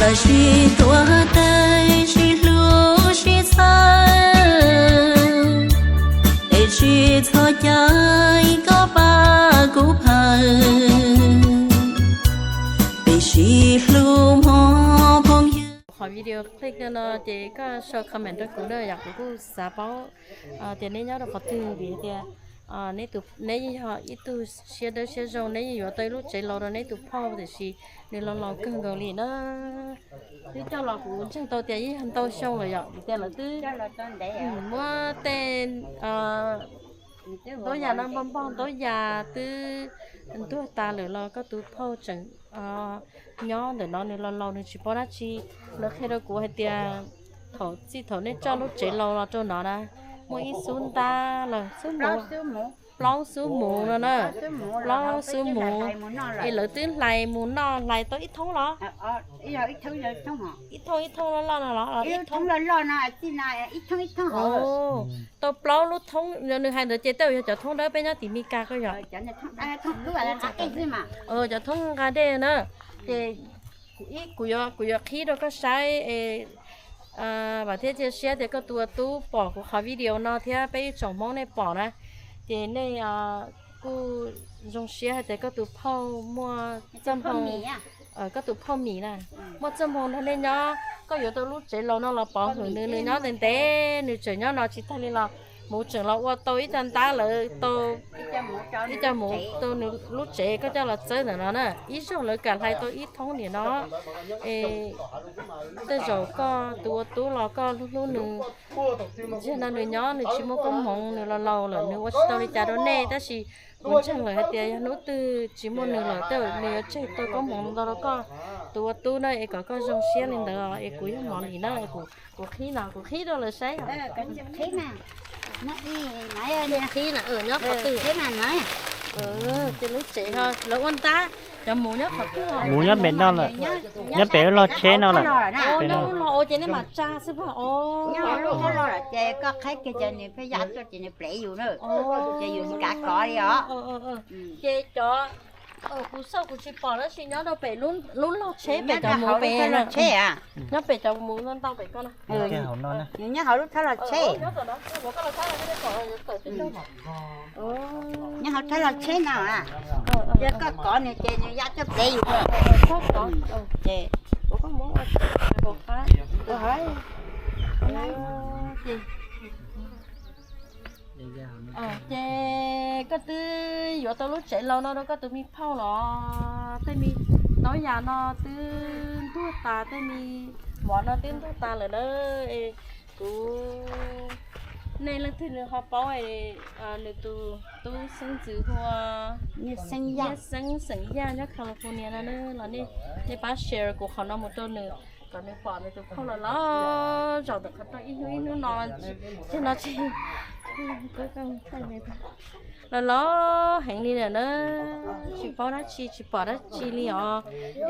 Sib tuav tes sib hlub sib txhawb, es tsis txhob cais koj pab kuv phaw, peb sib hlub mog phooj ywg. Qhov video clip no ces koj sau comment rau kuv na, yog kuv kuj xav paub tias neb nyob rau qhov twg vim tias neb yeej yog ib tug siab dawb siab zoo, neb yeej yuav tau ib lub tsev laus rau neb tus phauj tiam sis nws laus laus kawg nkaus li na. Twb coj los kuv ntseeg tau tias yeej yog ntau xyoo lawm yom, vim tias lawv twb muab tej ntaub yas no npog npog ntaub yas twb ntuag tas lawm los koj tus phauj tseem nyob ntawm no, nws laus laus nws tsis paub dab tsi. Lawv qhia rau kuv hais tias thaum txij thaum nej coj lub tsev laus los rau no na, muaj ib xub ntab los xub mus, plaub xub mus no na, plaub xub mus, es lawv twb hlais mus noj hlais tau ib thoob los? Ib thoob ib thoob loj loj no los? Tau plaub lub thoob, nws hais ntawd ces tej zaum yog cov thoob dawb peb nyob tim Mes Kas ko yog? Cov thoob nqa dej na. Ces kuv yuav qhib rau koj saib es vam thiab cia siab tias koj tus ua tub pom kuv qhov video no thiab peb ib tsoom Hmoob nej pom na, ces nej kuj zoo siab hais tias koj tus phauj muaj txoj hmoo, koj tus phauj Mim na, muaj txoj hmoo nrog nej nyob. Koj yuav tau lub tsev laus no los pov hwm nws, nws nyob ntev ntev, nws tseem nyob no tsis tag li los mus tseem los ua tau ib co ntab lawv tau ib co mus tau nws lub tsev koj coj los txawb ntawm no na, ib zaug lawv kam hlais tau ib thoob niam no. Es tej zaum koj tus ua tub los koj hlub hlub nws, ntshe no nws nyob nws tsis muaj koob hmoov, nws laus laus lawm nws ua tsis tau li cas rau nej, tab sis kuv ntseeg lawm hais tias yog hnub twg tsis muaj nws lawm tej zaum nws yuav tseg tau koob hmoov ntau rau koj tus ua tub na, es kom koj zoo siab li ntawd es kuv yog Mos Lis na, kuv qhib no kuv qhib rau lawv saib. Qhib na, nyob qhov twg? Ces lub tsev lawv ua ntab, cov mus nyob qhov twg? Mus nyob pem no lawm, nyob pem lub log tsheb no lawm. Nyob lub log ces nej mam tsa xwb pag. Nyob lub log lawm ces koj qhib kiag ces nws pheej ya tuaj ces nws plev yus na, ces yus tsis kav kov li os. Ces cov kuv xauj kuv tsis pom tab sis nyob rau pem lub log tsheb pem cov mus pem log tsheb, nyob pem cov mus ntau pem ko. Nws nyob hauv lub thawj log tsheb. Nyob hauv thawj log tsheb no, yog koj kov nws ces nws ya tuaj plev yus. Ces ces koj twb yuav tau lub tsev laus no rau koj tus me phauj los? Tej me ntaub yas no twb ntuag tas, tej me mov no twb ntuag tas lawm na. Kuv, nej leej twg nws ho paub nws tus tub xeeb ntxwv hu ua Xeeb Yaj, xeem Yaj nyob California no los nej pab share kuv qhov no mus rau nws kom nws pom nws tus phauj los los zaum ntawm qhov rooj ib hnub ib hnub no, ces no tsis los los heev li lawm na. Tsis paub dab tsi tsis pom dab tsi li os.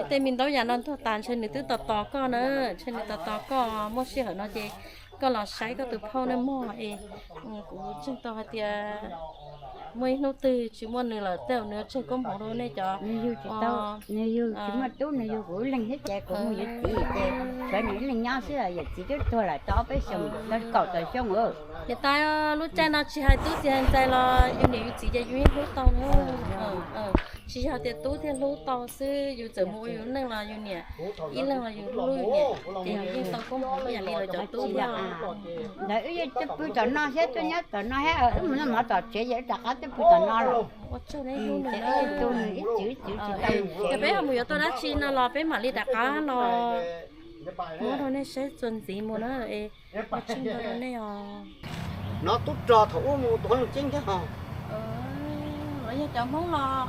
Tej me ntaub yas no ntuag tas ntshe nws twb tos tos koj na, ntshe nws tos tos koj. Muaj sij hawm no ces koj los saib koj tus phauj nej mog es kuv ntseeg tau hais tias muaj ib hnub twg tsis muaj nws lawm tej zaum nws yuav tseg koob hmoov rau nej cov. Nws yug tsis tau, nws yug tsis muaj tub, nws yug kuv ib leeg thiab ces kuv mus yuav txiv ces tshuav nws ib leeg nyob xwb, yawm txiv twb tuag lawm tau ob peb xyoos, tau kaum tawm xyoo. Niam tais, lub caij no tsis hais tub tsis hais ntxhais los yus niam yus txiv ces yus yeej hlub tau na. Tsis yog tias tub thiaj hlub tau xwb, yus txawm mus ua yus neej los yus niam ib leeg los yus hlub yus niam, ces yus yeej tau koob hmoov ib yam li lawv cov tub thiab. Ntawd wb yeej twb pw tom no thiab, twb nyob tom no thiab, wb mus noj mov tom tsev ces wb rov qab twb pw tom no lawm. Ces wb yeej tu nws ib txwv ib txwv tsis tau. Yog peb ho mus yuav tau dab tsi no los peb mam li rov qab los muab rau nej saib txuas ntxiv mus na. Es ua tsaug ntau rau nej os. No tub rog thaum ub mus tus hauv Looj Ceeb thiab ho. Lawv yog cov Hmoob los?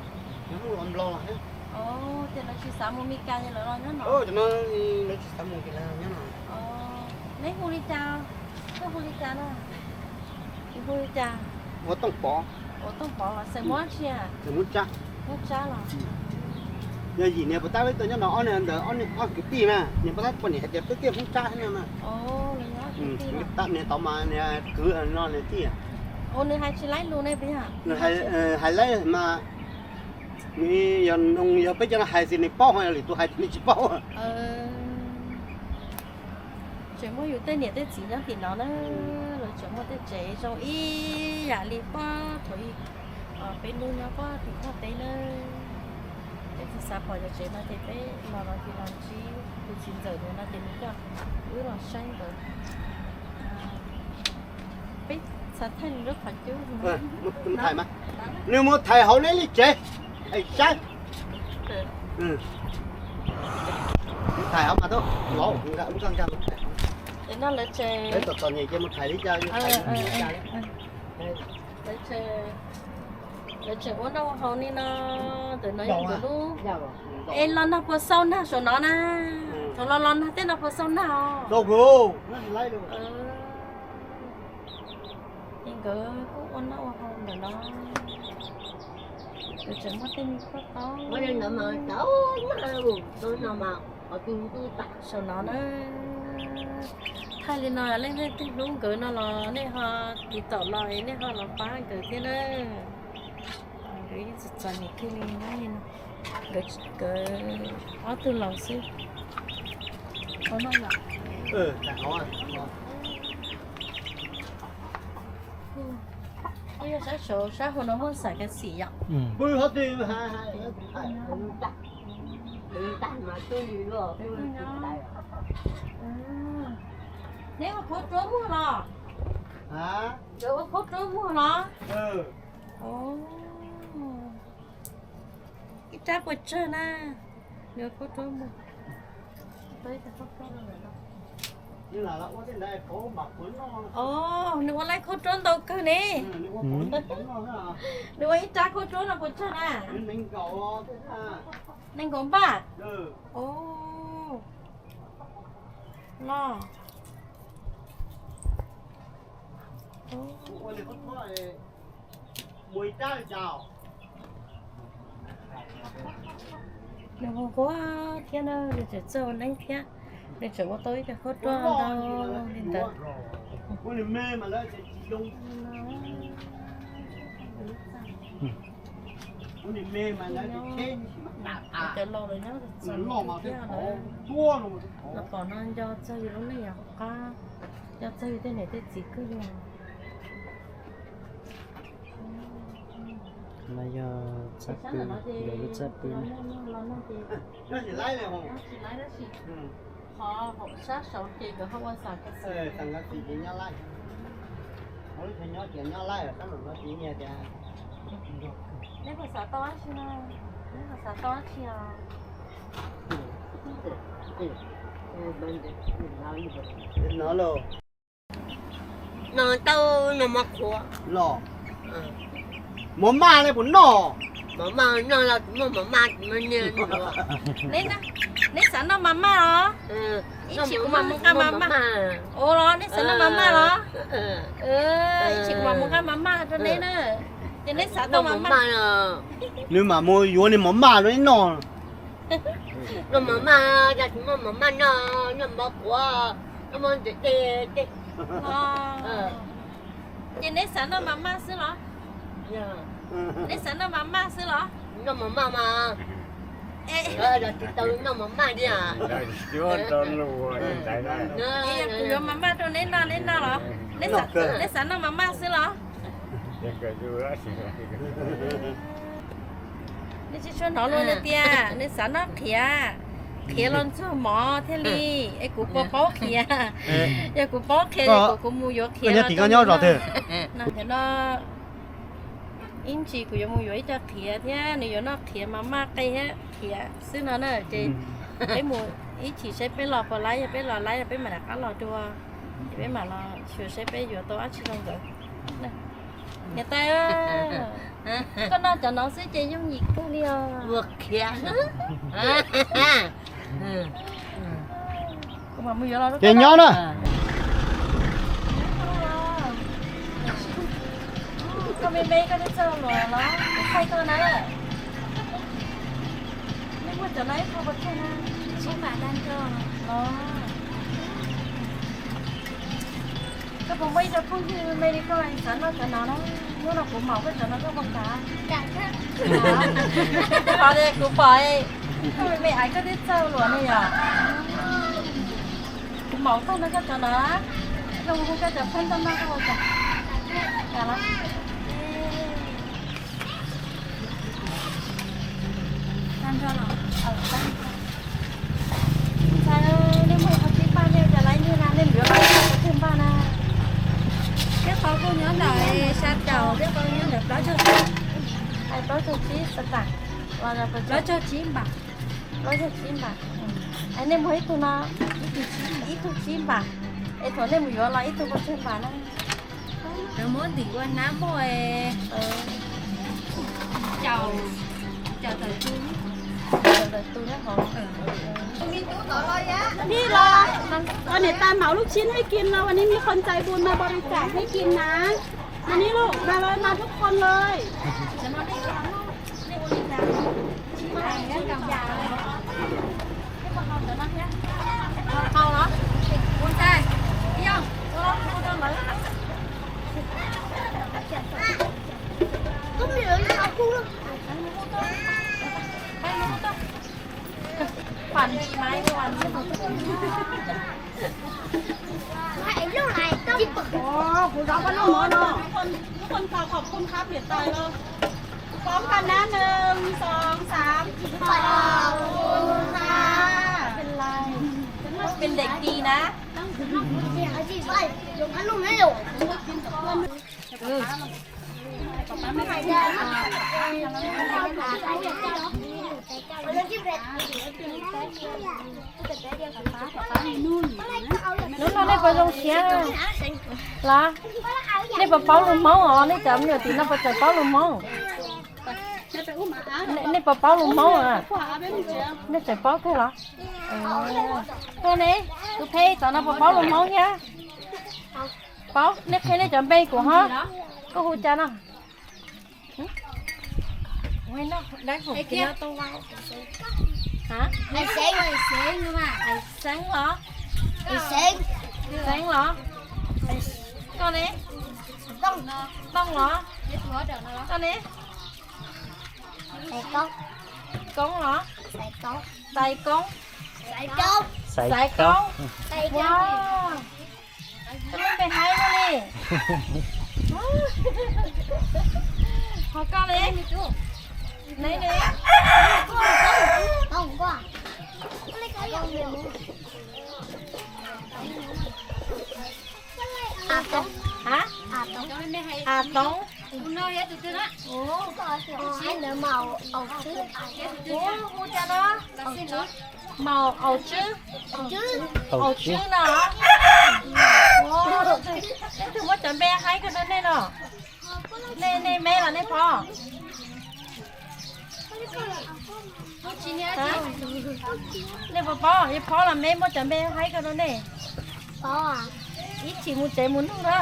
Cov Hmoob los Nplog los thiab. Ces lawv tsis xav mus Mes Kas ces lawv los nyob no. Cov no lawv tsis xav mus ces lawv nyob no. Neb hu li cas? Koj hu li cas no? Hu li cas? Ua Tooj Pov. Ua Tooj Pov los xeem Muab tsi? Xeem Muab Tsab. Muab Tsab los. Yog yim niag puas tab wb tuaj nyob no ob niag ntawd ob niag ob kwv tij na, niag puas tab poj niam hais tias peb tiaj Hmoob Tsab thiab no na. Niag tod mas niag kwv no niag tij. Nws hais tsis laib lus ne peb yog? Nws hais laib mas nws yog noo yog peb cov no hais xwb nws paub, ho yog lwm tus hais nws tsis paub. Tseem muaj yus tej niam tej txiv nyob tim no na, lawv tseem muaj tej tsev zoo ib yam li puag thaum peb hnub nyob puag tim Thaib teb na. Peb tsis xav pom cov tsev no ces peb los no ces los ntsib tus txiv ntxawm no ces nws coj wb los saib ntawd. Peb xav thaij lub qhov cub. Nws mus thaiv hauv neb li tsev, saib. Thaiv hauv mas, lawv txom txom nyem ces mus thaiv li cas. Lawv tseem ua noj ua haus li no, ntawm no yog ntawm lub. Es los nag puas xau nag saum no na? Thaum los los nag tej no puas xau nag os? Ces nkawd kuj ua noj ua haus ntawm no. Nkawd tseem muaj tej me khuab taub saum no na. Thaij li no leej twg hlub nkawd no los nej ho tiv taum los es nej ho los pab nkawd thiab na. Nkawd yeej txom txom nyem kiag li no. Nkawd ob tug laus xwb. Yog sab saud sab hauv no muaj xav kav xim yom? Neb ua khaub ruab muag los? Nkawd ua khaub ruab muag los? Ib rab puas tsawg na? Nws ua khaub ruab muag. Nws ua laib khaub ruab ntau kawg ne. Nws ua ib rab khaub ruab no puas tsawg na? Nees nkaum npaj. Los nws hu nquag thiab na, nws tseem txawj ua neeb thiab, nws tseem ua tau ib co khaub ruab ntau li ntawd. Cov laus lawv nyob txog thiab, los pom no nco txog yus lub neej yog qab, nco txog yus tej niam tej txiv kawg yog. No yog txaj pw, nkawd lub txaj pw. Qhov sab saud ces nkawd ho ua xav kav xim. Neb puas xav tau dab tsi no? Neb puas xav tau dab tsi os? No lauj. No tau no mov qhuav. Los, mov maj ne puas noj? Mov maj noj los tsis muaj mov maj tsis muaj nyiaj. Neb xav noj mas maj los? Ib chim kuv mam mus nqa mas maj. Ua los neb xav noj mas maj los? Ib chim kuv mam mus nqa mas maj rau neb na. Ces neb xav tau mas maj. Nws mam mus yuav niag mov maj rau neb noj. Noj mov maj, cas tsis muaj mov maj noj, noj mov qhuav, noj mov ntiav tej tej. Ces neb xav noj mas maj xwb los? Neb xav noj mas maj xwb los? Noj mov maj mas. Tsis tau noj mov maj li. Kuv yuav mas maj rau neb noj, neb noj los? Neb xav noj mas maj xwb los? Nej tsis tshua hnov luag tias nws xav noj qhiav, qhiav los ntxuag mov thiaj li, es kuv puas paub qhiav? Yog kuv paub qhiav ces kuv, kuv mus yuav qhiav los rau nws noj. Ib ntsis kuv yuav mus yuav ib co qhiav thiab nws yuav noj qhiav mas maj qe thiab qhiav xwb no na. Ces peb mus ib chim saib peb los puas laib, yog peb los laib peb mam rov qab los dua, ces peb mam los xyuas saib peb yuav tau dab tsi rau nkawd. Niam tais, koj noj cov no xwb ces yooj yim kawg li os. Ces nyob na. Koj me me koj twb txawj luam los kuv thaij koj na. Nej muaj cov no ib qho puas tsawg na? Tsib phav tag nrho. Koj puas muaj ib co phooj ywg me me li koj xav noj cov no na? Hnub no kuv maum koj cov no koj puas kam? Qhov kuv pom koj me me es koj twb txawj luam ne yom. Maum tag no koj cov na, koj hu koj cov phab ntoj no koj ua cas? Cas los? Tag nrho los? Ntxhais, nej muaj ib qho tsib npaj nej ua cas laiv nej na, nej yuav laiv ib qho puas tsawg npaj na? Peb qhov kuj nyob ntawm xya caum, peb qhov nyob ntawm plaub caug tsib. Plaub caug tsib xav tas, plaub caug tsib npaj. Plaub caug tsib npaj. Nej muag ib tug no, ib tug tsib npaj, es thaum nej mus yuav los ib tug puas tsawg npaj na? Lawv muab ntim ua hnab muaj caum, caum tawm tu, caum tawm tu nyob hauv. Hnub no niam tais เหมาลูกชิ้นให้กินนะ วันนี้มีคนใจบุญมาบริจาคให้กินนะ มานี่ลูก มาเลย มาทุกคนเลย Khoan, ไอ้ลูกไหนต้อง อ๋อ ผมร้องก็ลูกหมอเนาะ ทุกคน ทุกคนขอขอบคุณครับ เหรียญตายแล้ว พร้อมกันนะ หนึ่ง สอง สาม ขอบคุณค่ะ เป็นไร เป็นเด็กดีนะ เอาสิไป หลวงพ่อลูกไม่หลง Hnub no nej puas zoo siab los? Nej puas paub lus Hmoob os? Nej cov me nyuam tim no puas txawm paub lus Hmoob? Nej puas paub lus Hmoob? Nej txawm paub kawg los? Tuaj ne, tus Pheb tom no puas paub lus Hmoob thiab? Paub, nej qhia nej cov npe kuv ho. Koj hu cas no? Hais Xeeb los? Xeeb los? Koj ne? Tooj los? Koj ne? Koob los? Xaiv Koob. Xaiv Koob. Koj lub npe haib luaj li. Ho koj li? Neb ne? Ha? A Toob. Hu cas no? Maum Aus Tswb. Aus Tswb no. Nej twg muab cov npe haib kawg rau nej no? Nej, nej me los nej phob? Nej puas paub yog phob los me muab cov npe haib kawg rau nej? Ib chim mus tsev mus nug na,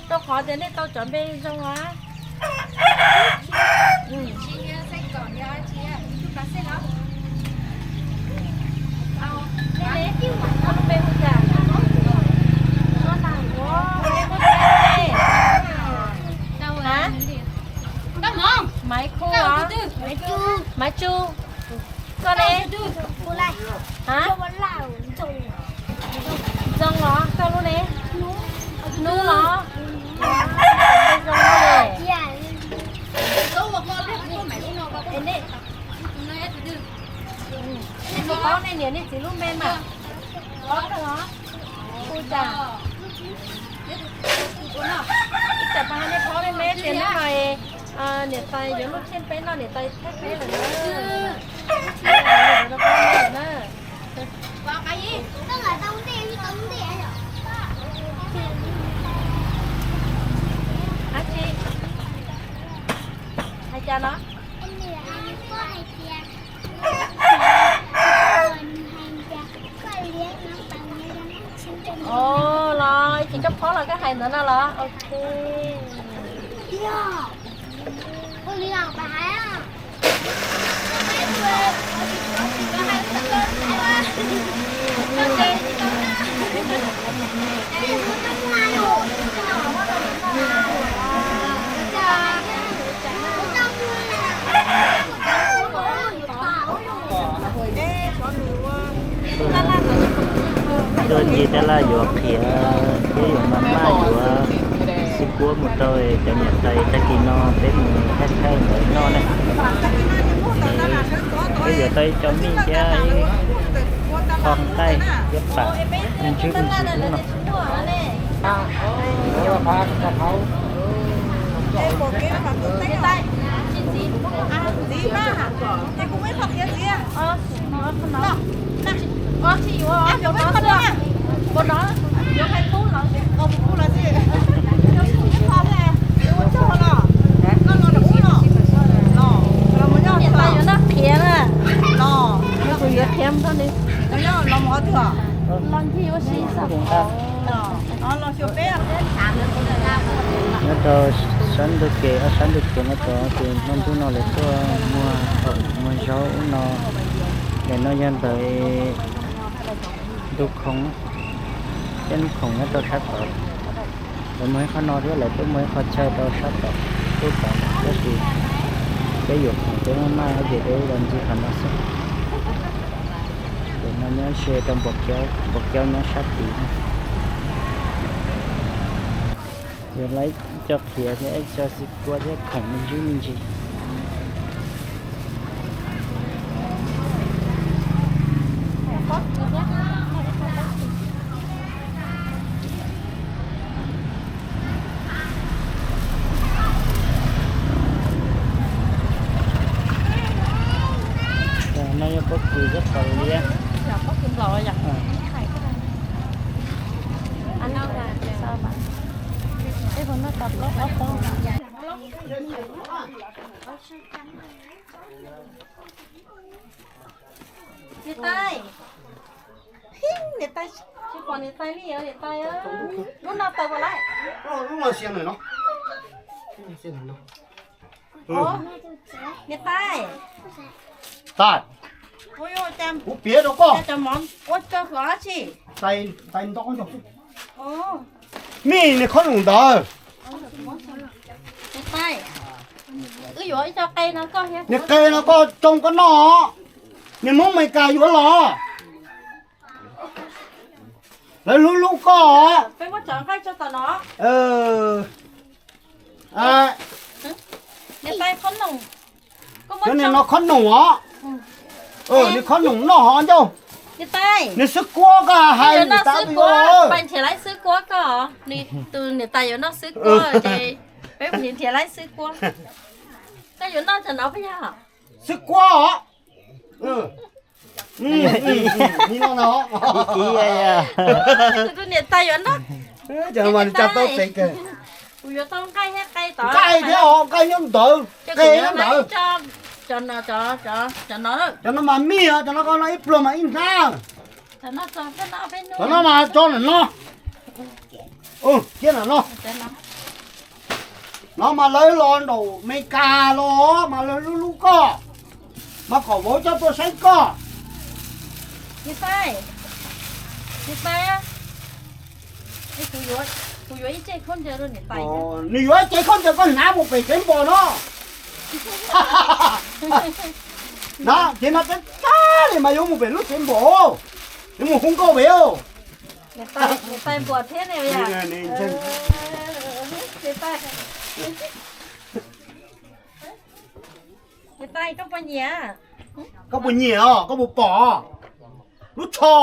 rau qhov tias nej tau cov npe zoo a. Koj lub npe hu cas? Koj nag ua, koj npe hu cas? Maiv Khu os? Maiv Tsu. Koj ne? Ha? Ntxoo los? Koj lub ne? Nub los? Zoo li. Nej puas paub nej niam nej txiv lub npe mas? Paub kawg los? Hu cas? Ib tsam pab nej paub nej me tias hnub no niam tais yuav luj tsheej peb noj, niam tais thaij peb lawm na. Lub tsheej peb lawm na. Dab tsi? Hais cas no? Ov, los ib chim koj phob los koj hais ntawd no los? Ok. Tuaj ncig taj laj yuav qhiav thiab yuav maj maj yuav xwb kuab mus rau cov niam tais tag kis no peb mus thaij thaij ntawd noj na. Peb yuav tau ib co mij thiab ib qho nqaij thiab pam me ntsis me ntsis ub no. Yuav qhiav na. Yuav qhiav ntxog li. Los ncig ua si xwb. Nyob rau sab ntug kev, ob sab ntug kev no rau ces hnub ntuj no lawv tuaj muag, muag zaub ub no. Ntawm no yog ntawm ntug khoom, cov ntug khoom nyob rau sab tod. Lawv muag ib qho no thiab lawv twb muag ib qho chaw rau sab tod, tub tod, tab sis peb yuav khoom peb maj maj ces peb los ncig qhov no xwb. Ces no nyob ze rau npua kiaub, npua kiaub nyob sab tid. Yuav lawv cov qhiav thiab cov xwb kuab thiab khoom me ntsis me ntsis. No yog pob kws thiab qos liab. Niam tais, niam tais, tsis pom niam tais li os niam tais. Lub no tawm puas lawm? Niam tais, tais, kuv piav rau koj, ua rau kuv dab tsi? Tais nto, mij niag khob noom ntawd. Niag qe no koj tsoo koj noj, niag Hmoob Amelikas yuav los, lawv hlub hlub koj. Niag no khob noom os. Niag khob noom noj hov ncauj. Niag xwb kuab koj hais niam tais yuav, tus niam tais yuav noj xwb kuab ces peb nrhiav laib xwb kuab. Koj yuav noj cov no puas yog? Xwb kuab os. Tus niam tais yuav noj. Cov no mas tsa tau pem kawg. Kuv yuav tau nqaij thiab qe tod. Nqaij thiab os, nqaij nyob ntawd, qe nyob ntawd. Cov no mas mij os, cov no koj noj ib pluag mas ib hnab. Cov no mas tso ntawm no. Thiab ntawm no. No mas lawv los nraum Amelikas los mas lawv hlub hlub koj, mas kom vauv coj tuaj saib koj. Nws yuav ib ce khaub ncaws koj hnav mus pem tsev npos no. Na ces no teb tag li mas yuav mus pem lub tsev npos, yuav mus hu nkauj pem. Niam tais, koj puas nyiam? Koj puas nyiam os? Koj puas pom lub tsho?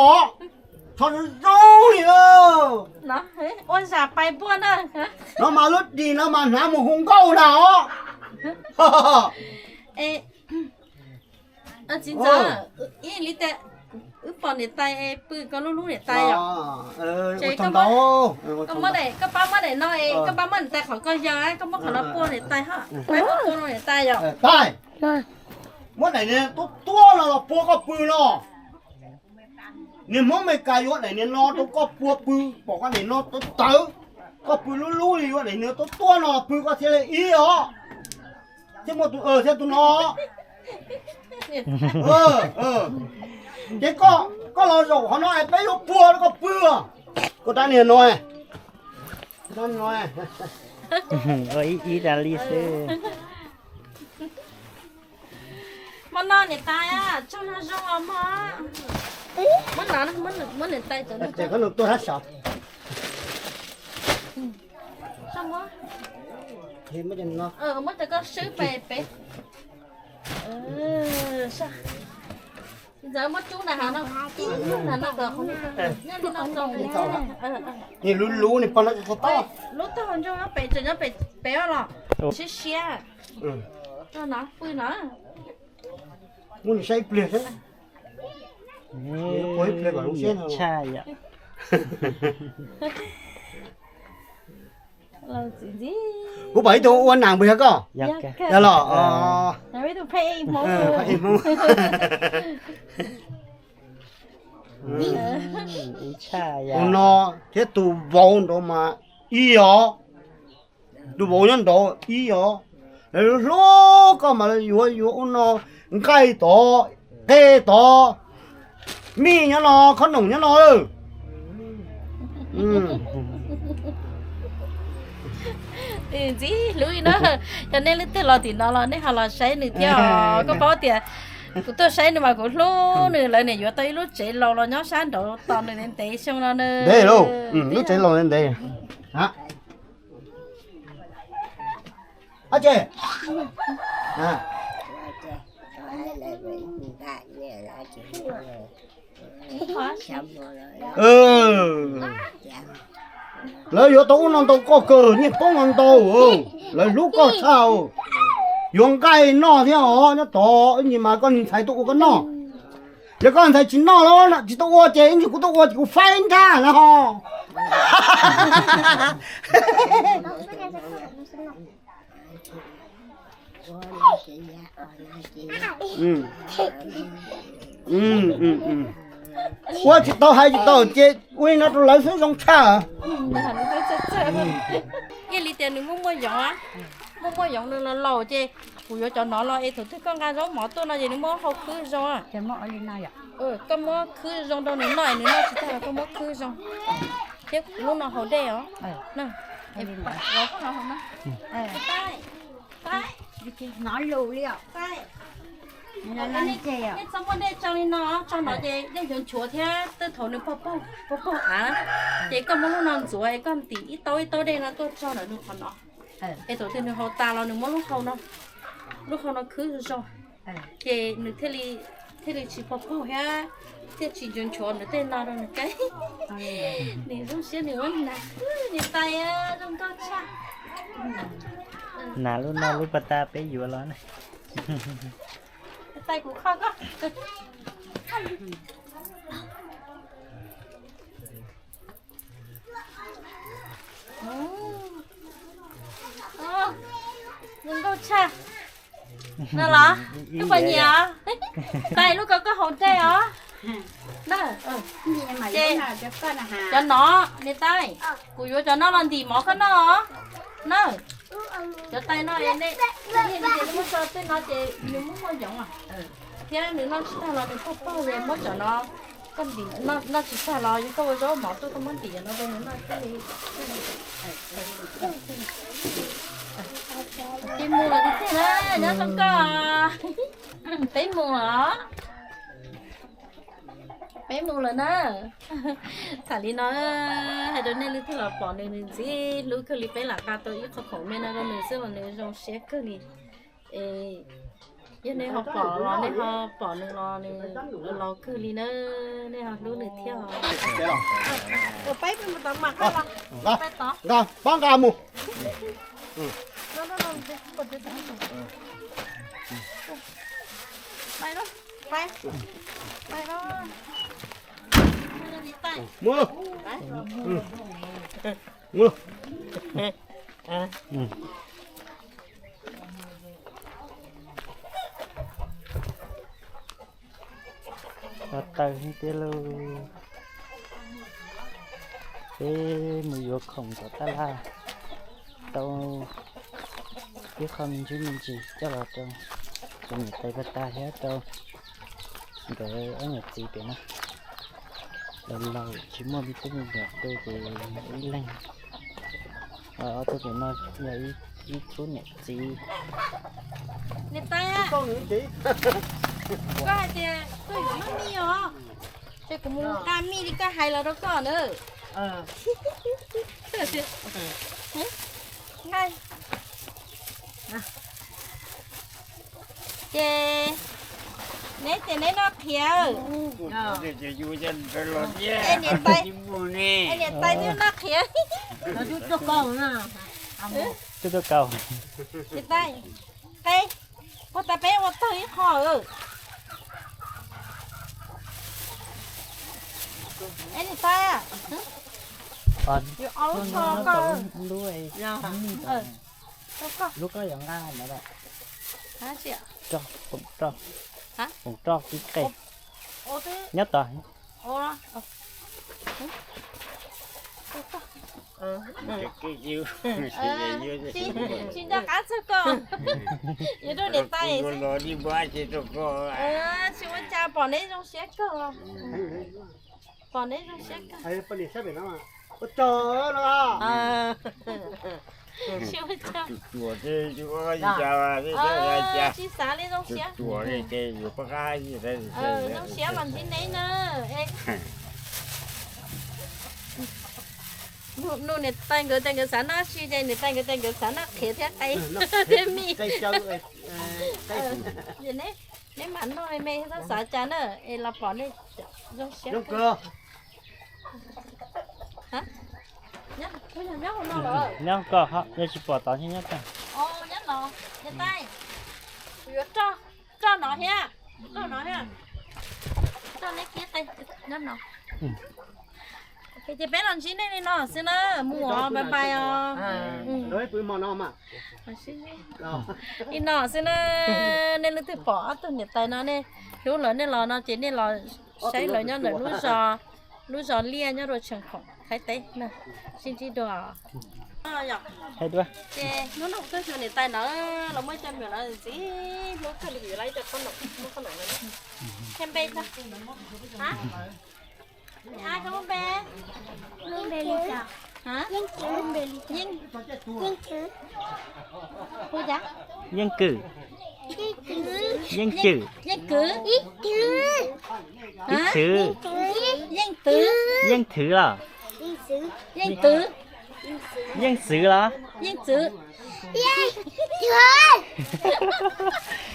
Tsho zoo zoo li. Ua zam pais npua na. No mas lub ris no mas hnav mus hu nkauj na os. Txiv ntxawm, ib li tias wb pom niam tais pw koj lub hlub niam tais yom. Koj pab muab daim no es koj pab muab niam tais qhov ko yawg, koj muab qhov no pua niam tais ho. Peb muab pua rau niam tais yom. Tais, muab daim niag tuab tuab no los pua koj pw no. Niag Hmoob Amelikas yuav daim niag no rau koj pua pw, pom koj daim no tawv tawv, koj pw lub lub li yuav daim niag tuab tuab no pw koj thiaj li ib os. Thiab muaj tus thiab tus no. Ces koj los zaum qhov no es peb yuav pua rau koj pw. Koj rab niag no, ua ib ib tas li xwb. Muab noj niam tais, tsaug zoo zoo os mog. Muab niam tais cov, ces koj nws tuaj sab saud. Muab cov koj swb pem pem. Ntxawm muab cub na ha no, cub na no kom nyob li no tau. Nws luv luv nws pog no qhov tob. Lub taub hau ntsoog nyob pem, tseem nyob pem, pem os los siab siab. No pw no. Muab nws saib ib pliag seb. Pog ib pliag kom zoo siab no. Kuv pom ib tug ua nas npog yog koj? Yog los. Tus no thiab tus vauv nrad mas ib os. Tus vauv nyob nraud ib os. Lawv hlub koj mas lawv yuav, yuav ua no, nqaij tod, qe tod, mij nyob no, khob noom nyob no. Ntxim hlub no, yog nej leej twg los tim no los nej ho los saib nws thiab os. Koj paub tias kuv tuaj saib nws mas kuv hlub nws, lawv niam yuav tau ib lub tsev laus los nyob sab nraud tos nws ntev ntev xyoo no na. Ntev lauj, lub tsev laus ntev ntev. Ab tsi. Lawv yuav tau ub no ntau koj kawg, nyiaj poob no ntau, lawv hlub koj tshaj. Yuav nqaij noj thiab os, nyob tod ib ntsis mas koj niag ntxhais tuaj ua koj noj. Yog koj ntxhais tsis noj los tsis tuaj ua ces ib ntsis kuv tuaj ua ces kuv faib nrab na ho. Ua tsis tau hais tsis tau ces ua li no rau lawv xwb zoo tshaj. Yog li tias nws muaj muaj yoov, muaj muaj yoov nws los laus ces kuv yuav cov nov los es thaum twg koj nqa zaub mov tuaj no ces nws muab hau khwb zoo. Koj muab khwb zoo rau nws noj, nws noj tsis tag los koj muab khwb zoo. Thiab lub no haus dej os. Nej txhob muaj dej tso li no, tso no ces dej yuav nchuav thiab tej thaum nws pog paug av, ces koj muab lub no ntxuav es koj ntim ib taub ib taub dej no tuaj tso ntawm nws qhov no. Es thaum twg nws haus tas los nws muab lub hau no, lub hau no khwb zoo, ces nws thiaj li tsis pog paug thiab thiaj tsis nchuav nchuav nws tej no rau nws qab. Nws zoo siab nws ua na, niam tais zoo nkauj tshaj. Nas lub no lub pas tas peb yuav los na. Niam tais kuv kho koj. Zoo nkauj tshaj. No los, lub pas nyias, tais lub ko koj haus dej os. Ces cov no, niam tais, kuv yuav cov no los ntim mov koj noj os. Na, cov tais no, nej muab tso tej no ces nws muaj muaj yoov thiab nws noj tsis tag los nws pog paug, muab cov no, koj ntim noj tsis tag los yog koj ua zaub mov tuaj koj muab ntim no rau nws noj thiaj li. Ces mus lawm tiag na, nyob zoo koj. Peb mus os. Peb mus lawm na. Tham li no, hais rau nej leej twg los pom nws, nws ntxim hlub kawg li, peb lam nqa tau ib qho khoom me no rau nws xwb los nws zoo siab kawg li. Es yog nej ho pom los nej ho pom nws los nws laus kawg li na, nej ho hlub nws thiab os. Nqa, pab nqa mus. Mus. Mus. Tau taw tiag lauj. Peb mus yuav khoom tom tab laj tau ib qho me ntsis me ntsis coj los rau tus niam tais pas tas thiab rau nkawd ob niam txiv pem na. Los laus tsis muaj me tub me nyuam tu ces ib leeg, ob tug pem no yog ib khub niam txiv. Niam tais, koj hais tias koj yuav muaj mij os. Kuv mus nqa mij li koj hais los rau koj na. Ces neb ces neb noj qhiav. Niam tais, niam tais twb noj qhiav. Niam tais, qe, puag ta peb ua tawg ib qho. Es niam tais, lub koj yuav nqa ntawd, poom roj, poom roj kib qe nyob tod. Tsis nco qab txog koj, yuav rau niam tais. Tsis ua cas, pom neb zoo siab kawg. Pom neb zoo siab kawg. Tsis ua cas. Tsis xav li, zoo siab. Zoo siab los ntsib neb na. Nug niam tais nkawd tias nkawd xav noj tsi ces niam tais nkawd tias nkawd xav noj qhiav thiab qe thiab mij. Neb mam noj me, txhob xav cas na, es los pom nej zoo siab. Nyob ko, yog tsis pom tod nyob tag. Niam tais, kuv yuav roj no thiab, roj no thiab. Roj neb kib qe nyob no. Ces peb los ntsib nej li no xwb na, mus os, bye bye os. Li no xwb na, nej leej twg pom ob tug niam tais no nej hlub lawv nej los no ces nej los saib lawv nyob ntawm lub zos, lub zos liaj nyob rau Tsheej Khoom Thaib teb na. Sib ntsib dua. Ces hnub no kuv tuaj xyuas niam tais no los muaj cov hluas no ntxiv, hlub kawg li, kuv yuav lawv ib co qhob noom, muab qhob noom lawv thiab npe tso. Hais koj lub npe. Lub npe li cas? Hais lub npe li cas? Yeej Kwm. Yeej Kwm. Yeej Kwm. Ib Txwv. Yeej Txwv. Yeej Txwv los? Yeej Txwv. Yeej Txwv los? Yeej Txwv.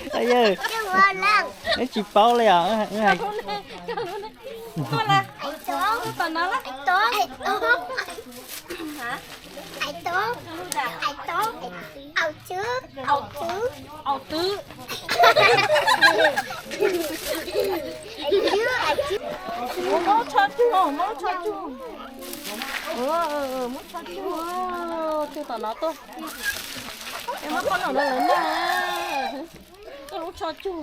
Yawg, neb tsis paub li os. Aub Txwv. Muab tsho cug, muab tsho cug. Muab tsho cug, cug tom no tuaj. Es muab qhob noom no lawv noj. Koj lub tsho cug.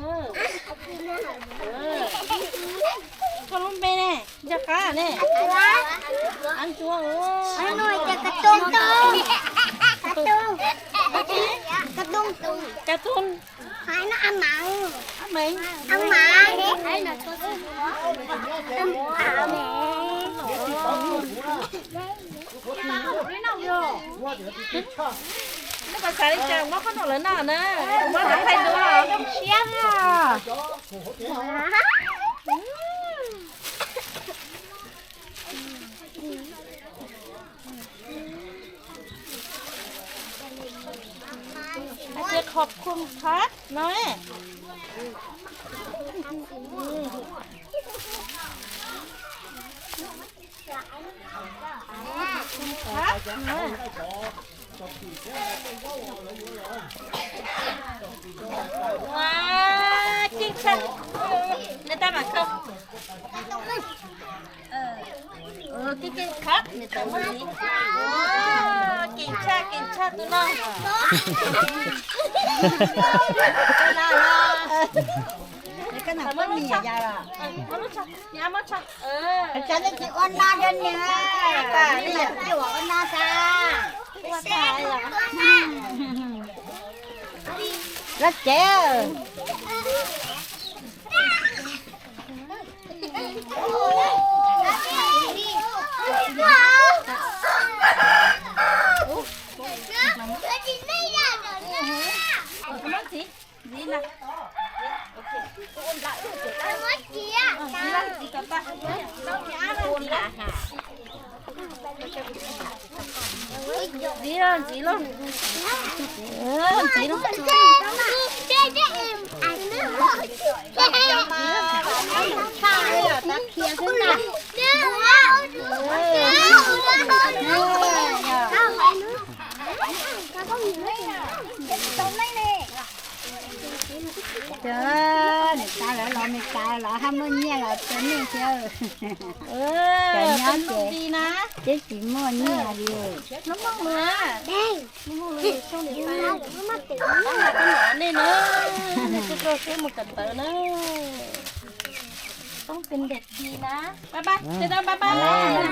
Koj lub npe ne? Nco qab ne? Av ntsuav. Ka tun. Neb puas xav li cas muab qhob noom lawv noj na? Muab lawv thaij duab zoo siab. Hais tias khom khum khab no. Ua, keej tshaj. Neb tab mas khawb. Keej keej khab, nws tawm muaj li. Keej tshaj, keej tshaj tus no. Muab lub tsho, muab lub tsho, muab tsho. Los tsev. Ntxiv los, ntxiv los. Ntxiv los. Niam tais lawv los, niam tais los haj muaj nyiaj los rau nej thiab. Cov nyob ces twb tsis muaj nyiaj li. Nej na, nej rau siab mus kawm ntawv na. Toob pes ntes di na. Bye bye, bye bye, bye bye.